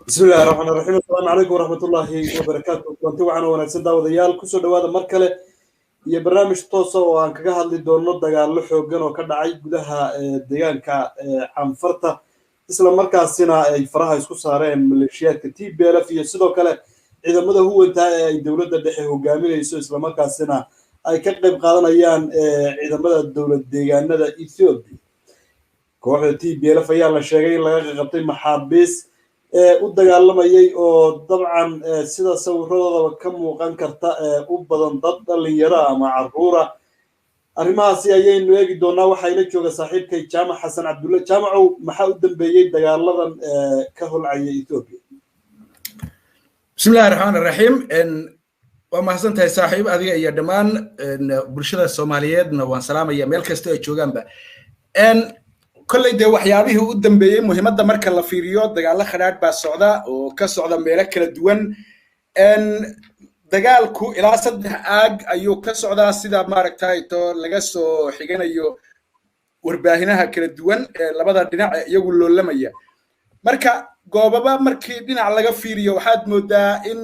Bismi illahi raxmaan raxiim. Assalaamu calaykum waraxmatullaahi wabarakaatu. Kulanti waxaan oo wanaagsan, daawadayaal, kusoo dhawaada mar kale iyo barnaamij toosa oo aan kaga hadli doono dagaallo xooggan oo ka dhacay gudaha deegaanka Canfarta, isla markaasina ay faraha isku saareen maleeshiyaadka TPLF iyo sidoo kale ciidamada huwanta ee ay dowladda dhexe hogaaminayso, islamarkaasina ay ka qayb qaadanayaan ciidamada dowlad deegaanada Ethiopia. Kooxda TPLF ayaa la sheegay in laga qabtay maxaabiis u dagaalamayay oo dabcan sida sawiradoodaba ka muuqan karta u badan dad dhalinyaro ama caruura. Arrimahaasi ayaynu eegi doonaa. Waxaa ila jooga saaxiibkay Jaamac Xasan Cabdulle. Jaamacow, maxaa u dambeeyey dagaaladan ka holcaya Ethiopia? Bismillahi raxmaan raxiim. Waa mahadsan tahay, saaxiib, adiga iyo dhammaan bulshada Soomaaliyeedna waan salaamaya meel kasta ay joogaanba. Kolley dee waxyaabihii u dambeeyey, muhiimadda marka la fiiriyo, dagaallo khadhaadh baa socda oo ka socda meelo kala duwan. Dagaalku ilaa 3 aag ayuu ka socdaa, sida maaragtay to laga soo xiganayo warbaahinaha kala duwan ee labada dhinac ee iyagu loolamaya. Marka goobaba markii dhinac laga fiiriyo, waxaad moodaa in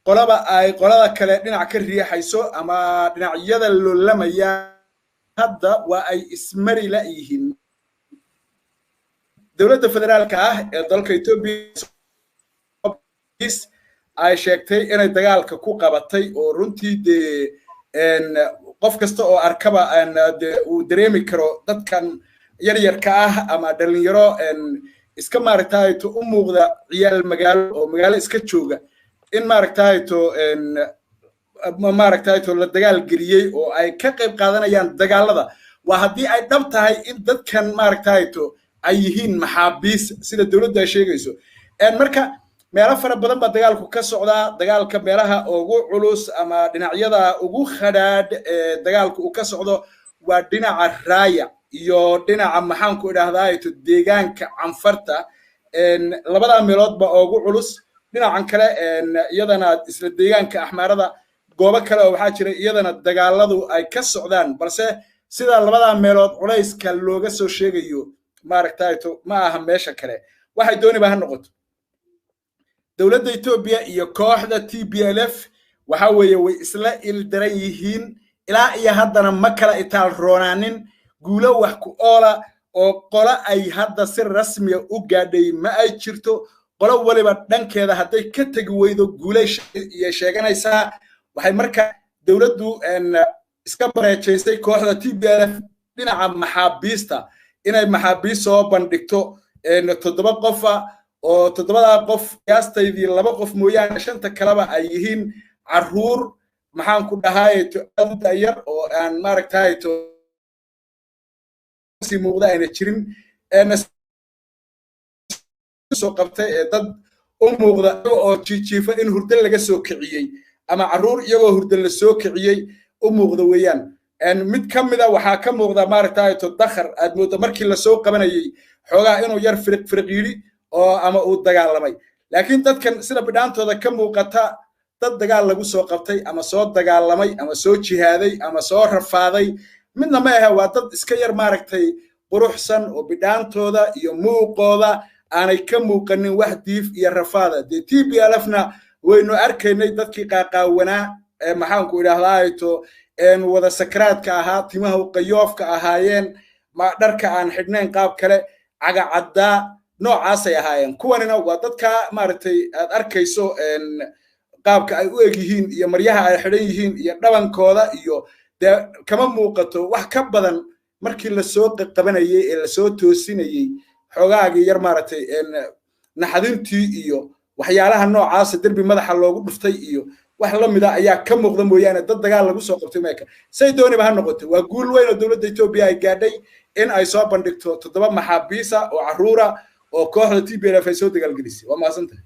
qolaba ay qolada kale dhinac ka riixayso, ama dhinacyada loolamaya hadda waa ay ismari la yihiin. Dowladda federaalka ah ee dalka Ethiopia ay sheegtay inay dagaalka ku qabatay, oo runtii dee qof kasta oo arkaba dee uu dareemi karo dadkan yaryarka ah ama dhalinyaro iska maaragtayto u muuqda ciyaal magaalo oo magaalo iska jooga in maaragtayto la dagaal geliyey oo ay ka qayb qaadanayaan dagaalada. Waa haddii ay dhab tahay in dadkan maaragtayto ay yihiin maxaabiis sida dowladdu ay sheegayso. Marka meelo fara badan baa dagaalku ka socdaa. Dagaalka meelaha ugu culus ama dhinacyada ugu khadhaadh ee dagaalku uu ka socdo waa dhinaca Raaya iyo dhinaca, maxaanku idhahdaato, deegaanka Canfarta. Labadaa meelood ba ugu culus. Dhinacan kale iyadana isla deegaanka Axmaarada goobo kale oo waxaa jira iyadana dagaaladu ay ka socdaan, balse sida labadaa meelood culayska looga soo sheegayo maaragtayto ma aha meesha kale. Waxay dooniba ha noqoto, dowladda Etoobiya iyo kooxda TPLF waxa weeye way isla ildaran yihiin. Ilaa iyo haddana ma kala itaal roonaanin. Guulo wax ku oola oo qolo ay hadda si rasmiya u gaadhay ma ay jirto. Qolo waliba dhankeeda hadday ka tegi weydo guulay iyo sheeganaysaa. Waxay marka dowladdu iska bareejaysay kooxda TPLF dhinaca maxaabiista, inay maxaabiist soo bandhigto 7 qofa, oo 7daa qof qiyaastaydii 2 qof mooyaane 5ta kaleba ay yihiin carruur, maxaan ku dhahaayeto, aad u da'yar oo aan maaragtayto sii muuqda ayna jirin. Soo qabtay ee dad u muuqda oo jiijiifa in hurdo laga soo kiciyey ama carruur iyagoo hurdo la soo kiciyey u muuqda weeyaan. Mid ka mida waxaa ka muuqda maaragtayto dakhar aad mooddo markii lasoo qabanayey xoogaa inuu yar firiq firiq yidhi oo ama uu dagaalamay. Laakiin dadkan sida bidhaantooda ka muuqata dad dagaal lagu soo qabtay ama soo dagaalamay ama soo jihaaday ama soo rafaaday midna ma ahe. Waa dad iska yar maaragtay quruxsan oo bidhaantooda iyo muuqooda aanay ka muuqanin wax diif iyo rafaada. Dee TPLF-na waynu arkaynay dadkii qaaqaawanaa ee, maxaanku idhahdaato, wada sakraadka ahaa, timaha qayoofka ahaayeen, ma dharka aan xidhnayn, qaab kale cagacaddaa noocaasay ahaayeen. Kuwanina waa dadka maaragtay aad arkayso qaabka ay u eg yihiin iyo maryaha ay xidhan yihiin iyo dhabankooda, iyo dee kama muuqato wax ka badan markii lasoo qabanayey ee lasoo toosinayey xoogaagii yar maaragtay naxadintii iyo waxyaalaha noocaasa derbi madaxa loogu dhuftay iyo wax la mida ayaa ka muuqda mooyaane dad dagaal lagu soo qabtay meeka. Say dooniba ha noqoto, waa guul weyn oo dowladda Etoobiya ay gaadhay in ay soo bandhigto 7 maxaabiisa oo carruura oo kooxda TPLF ay soo dagaalgelisay. Waa mahadsantahay.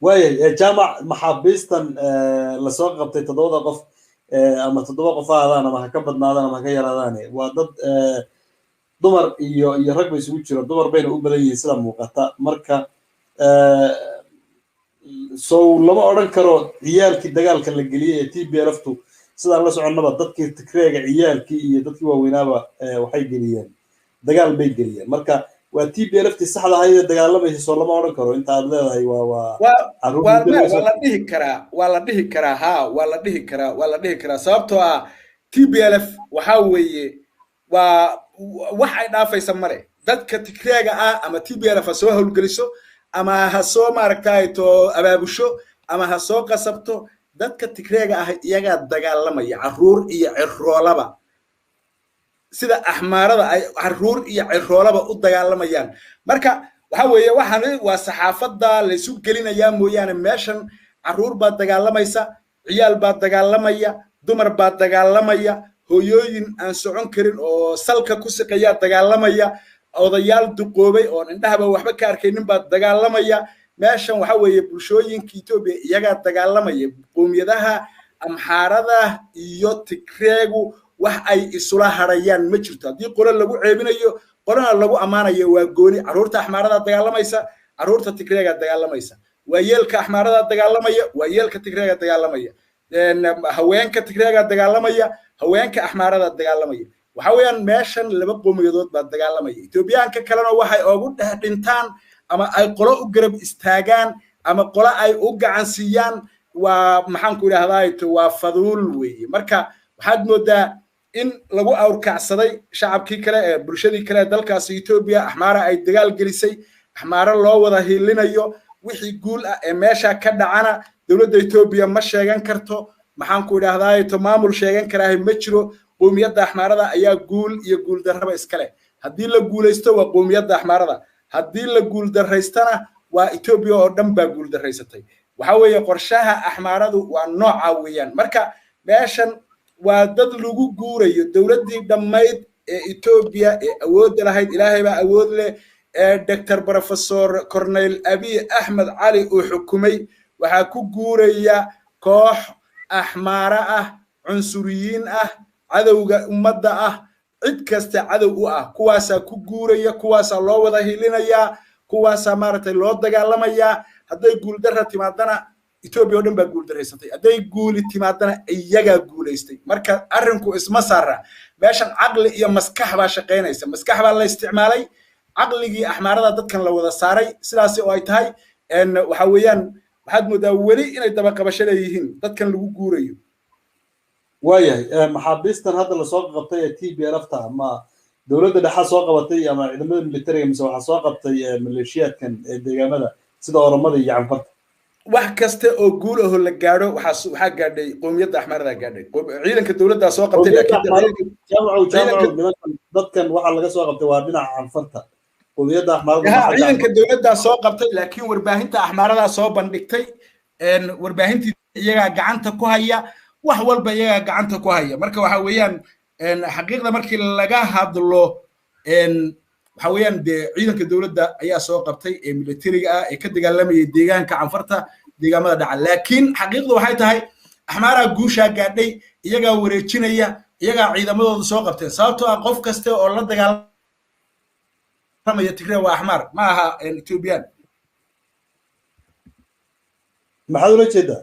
Waayahay, Jaamac, maxaabiistan lasoo qabtay 7da qof, ama 7 qof ha aadaan ama ha ka badnaadaan ama ha ka yaraadaane, waa dad dumar iyo rag ba isugu jiro, dumar bayna u badan yihiin sida muuqata. Marka sow lama odhan karo ciyaalkii dagaalka la geliyey ee TPLF-tu, sidaan la soconnaba dadkii Tigreega ciyaalkii iyo dadkii waaweynaaba waxay geliyeen dagaal bay geliyeen? Marka Waa TPLF tii saxda ahayd ee dagaalamaysa, soo lama odhan karo inta aad leedahay waa Waa la dhihi karaa, waa la dhihi karaa, ha, waa la dhihi karaa, waa la dhihi karaa, sababtoo ah TPLF waxaa weeye waa wax ay dhaafaysa male. Dadka Tigreega ah ama TPLF ha soo howlgeliso ama ha soo maaragtay to abaabusho ama ha soo qasabto, dadka Tigreega ah iyagaa dagaalamaya, carruur iyo ciroolaba, sida Axmaarada ay carruur iyo ciroolaba u dagaalamayaan. Marka waxa weeye waxaan waa saxaafadda laysu gelinayaa mooyaane, meeshan carruur baa dagaalamaysa, ciyaal baa dagaalamaya, dumar baa dagaalamaya, hooyooyin aan socon karin oo salka ku siqayaa dagaalamaya, odayaal duqoobay oon indhahaba waxba ka arkaynin baa dagaalamaya. Meeshan waxa weeye bulshooyinka Etoobiya iyagaa dagaalamaya. Qowmiyadaha Amxaarada iyo Tigreegu wax ay isula harayaan ma jirto. Haddii qolo lagu ceebinayo qolona lagu ammaanayo waa gooni. Carruurta Axmaarada dagaalamaysa, carruurta Tigreega dagaalamaysa, waa yeelka Axmaarada dagaalamaya, waa yeelka Tigreega dagaalamaya, haweenka Tigreega dagaalamaya, haweenka Axmaarada dagaalamaya. Waxa weeyaan meeshan laba qowmiyadood baa dagaalamaya. Etoobiyaanka kalena waxay ugu dhex dhintaan ama ay qolo u garab istaagaan ama qolo ay u gacan siiyaan waa, maxaan ku idhahdaa, waa faduul weeye. Marka waxaad moodaa in lagu awrkacsaday shacabkii kale ee bulshadii kale ee dalkaasi Etoobiya, Axmaara ay dagaal gelisay, Axmaaro loo wada hiilinayo. Wixii guul ah ee meesha ka dhacana dowladda Etoobiya ma sheegan karto, maxaan ku idhahdaa, to maamul sheegan karaahi ma jiro. Qowmiyadda Axmaarada ayaa guul iyo guul darraba iskale. Haddii la guulaysto waa qowmiyadda Axmaarada, haddii la guul darraystana waa Etoobiya oo dhan baa guul darraysatay. Waxa weeye qorshaha Axmaaradu waa nooca weeyaan. Marka meeshan waa dad lagu guurayo. Dowladdii dhammayd ee Etoobiya ee awoodda lahayd, Ilaahay baa awood leh, ee Doctor Professor Cornel Abiy Axmed Cali uu xukumay, waxaa ku guuraya koox Axmaara ah, cunsuriyiin ah, cadowga ummadda ah, cid kasta cadow u ah. Kuwaasaa ku guuraya, kuwaasaa loo wada hilinayaa, kuwaasaa maaragtay loo dagaalamayaa. Hadday guuldarra timaadana Etoobiya oo dhan baa guuldarraysatay, hadday guuli timaadana iyagaa guulaystay. Marka arrinku isma saara meeshan. Caqli iyo maskax baa shaqaynaysa, maskax baa la isticmaalay, caqligii Axmaarada dadkan la wada saaray. Sidaasi oo ay tahay, waxa weeyaan waxaad moodaa weli inay dabaqabasho leeyihiin dadkan lagu guurayo. Waayahay, maxaabiistan hadda lasoo qabtay ee TPLF ta, ama dowladda dhexa soo qabatay ama ciidamada militariga, mise waxaa soo qabtay maleeshiyaadkan ee deegaamada sida Oromada iyo Canfarta? Wax kasta oo guul aho la gaadho waxaa gaadhay qowmiyadda Axmaarada gaadhay, ciidanka dowladdaa soo qabtay. Laakiin Jaamacow, nimankan dadkan waxaa laga soo qabtay waa dhinaca Canfarta, qowmiyadda Axmaarada. Ciidanka dowladdaa soo qabtay, laakiin warbaahinta Axmaaradaa soo bandhigtay. Warbaahintii iyagaa gacanta ku haya, wax walba iyagaa gacanta ku haya. Marka waxa weeyaan xaqiiqda markii laga hadlo, waxa weeyaan dee ciidanka dowladda ayaa soo qabtay ee militariga ah ee ka dagaalamayay deegaanka Canfarta, deegaamada dhaca. Laakiin xaqiiqdu waxay tahay Axmaaraa guushaa gaadhay, iyagaa wareejinaya, iyagaa ciidamadooda soo qabteen, sababtoo ah qof kasta oo la dagaalamaya Tigree waa Axmaar, ma aha Etoobiyaan. Maxaad ula jeedaa?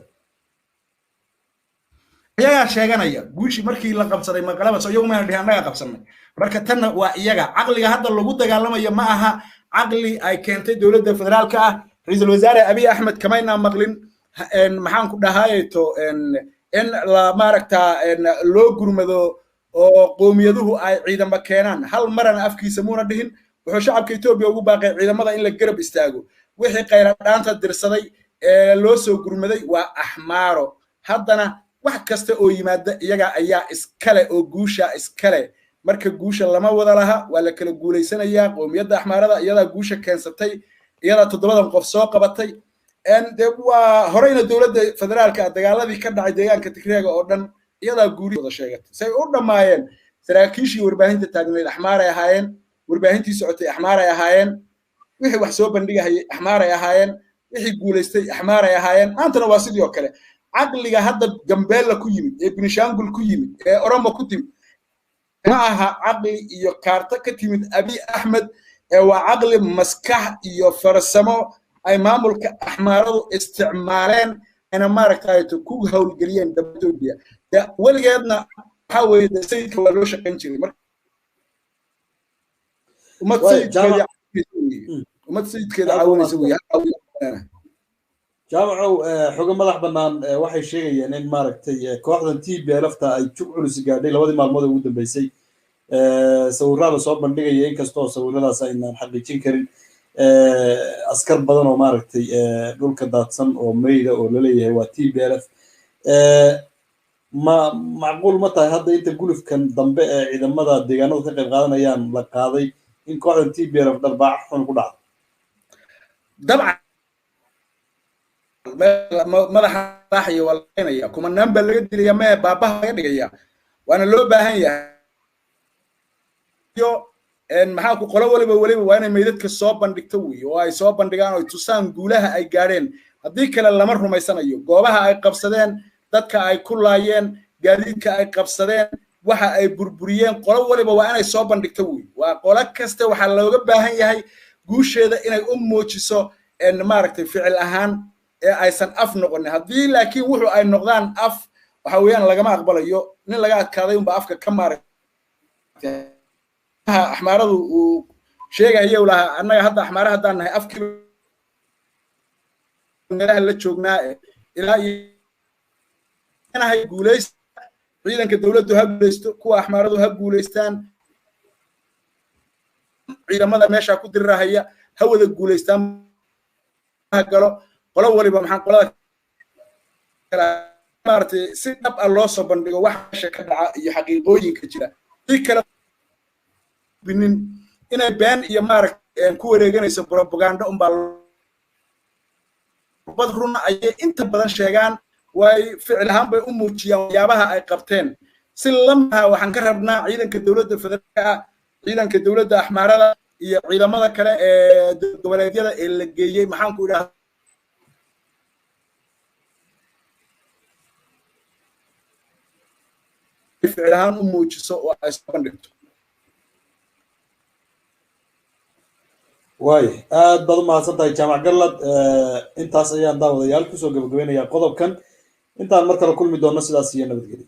Iyagaa sheeganaya guushii markii la qabsaday maqalaba, soo iyagu mayna dhihin annagaa qabsanay. Marka tanna waa iyaga. Caqliga hadda lagu dagaalamayo ma aha caqli ay keentay dowladda federaalka ah. Ra-iisul wasaare Abiy Axmed kamaynaa maqlin, maxaan ku dhahayto, in la maaragtaa loo gurmado oo qowmiyaduhu ay ciidamo keenaan. Hal marana afkiisa muuna dhihin. Wuxuu shacabka Etoobiya ugu baaqay ciidamada in la garab istaago. Wixii khayradhaanta dirsaday ee loo soo gurmaday waa Axmaaro. Haddana wax kasta oo yimaada iyaga ayaa iskale oo guusha iskale. Marka guusha lama wada laha, waa la kala guulaysanayaa. Qowmiyadda Axmaarada iyadaa guusha keensatay, iyadaa 7dan qof soo qabatay. De waa horeyna dowladda federaalka dagaaladii ka dhacay deegaanka Tigreega oo dhan iyadaa guulihooda sheegatay. Say u dhammaayeen saraakiishii warbaahinta taagnayd Axmaaray ahaayeen, warbaahintii socotay Axmaaray ahaayeen, wixii wax soo bandhigahayay Axmaaray ahaayeen, wixii guulaystay Axmaaray ahaayeen. Maantana waa sidii oo kale. Caqliga hadda Gambeella ku yimid ee Benishangul ku yimid ee Oromo ku timid ma aha caqli iyo kaarto ka timid Abiy Axmed, ee waa caqli, maskax iyo farsamo ay maamulka Axmaaradu isticmaaleen ayna maaragtay ku howlgeliyeen Etoobiya. Weligeedna waxaa weeye de sayidka waa loo shaqayn jiray. Marka ummad sayidkeedii weeye, ummad sayidkeeda caawinaysa weeye. Jaamacow, xogo madax bannaan waxay sheegayeen in maaragtay kooxdan TPLF-ta ay jug culus gaadhay labadii maalmood ee ugu dambeysay. Sawirada soo bandhigaya, inkastoo sawiradaas aynaan xaqiijin karin, askar badan oo maaragtay dhulka daadsan oo meyda oo laleeyahay waa TPLF. Ma macquul ma tahay hadda inta gulufkan dambe ee ciidamada deegaanadu ka qayb qaadanayaan la qaaday in kooxdan TPLF dharbaax xun ku dhacdo? Dabcan, madaxa raaxaya waa la keenaya, kumanaan baa laga dilaya, mee baabaha laga dhigaya, waana loo baahan yahay. Maxaa ku qolo waliba waliba waa inay meydadka soo bandhigto wey, oo ay soo bandhigaan oo ay tusaan guulaha ay gaadheen. Haddii kale lama rumaysanayo. Goobaha ay qabsadeen, dadka ay ku laayeen, gaadiidka ay qabsadeen, waxa ay burburiyeen, qolo waliba waa inay soo bandhigto wey. Waa qolo kasta waxaa looga baahan yahay guusheeda inay u muujiso maaragtay ficil ahaan ee aysan af noqonin. Haddii laakiin wuxuu ay noqdaan af, waxa weeyaan lagama aqbalayo. Nin laga adkaaday unba afka ka maaragtay. Axmaaradu uu sheegayo lahaa, annaga hadda axmaara haddaan nahay afkii meelaha la joognaa ilaa iyo guuleysta. Ciidanka dowladdu ha guuleysto, kuwa axmaaradu ha guuleystaan, ciidamada meesha ku dirirahaya ha wada guuleystaan, ha galo qolo waliba. Maxaa qolada maaragtay si dhab ah loo soo bandhigo wax meesha ka dhaca iyo xaqiiqooyinka jira. Si kale binin inay been iyo maaragtay ku wareeganayso propaganda unbaa. Bad runa ayay inta badan sheegaan, way ficil ahaan bay u muujiyaan waxyaabaha ay qabteen. Si lamaha waxaan ka rabnaa ciidanka dowladda federaalka ah, ciidanka dowladda axmaarada iyo ciidamada kale ee goboleedyada ee la geeyey, maxaan ku idhaahdaa, ficil ahaan u muujiso oo ay soo bandhigto. Waay, aad baad u mahadsan tahay Jaamac Gallad. Intaas ayaan daawadayaal kusoo gabagabaynayaa qodobkan. Intaan mar kale kulmi doonno, sidaas iyo nabadgelyo.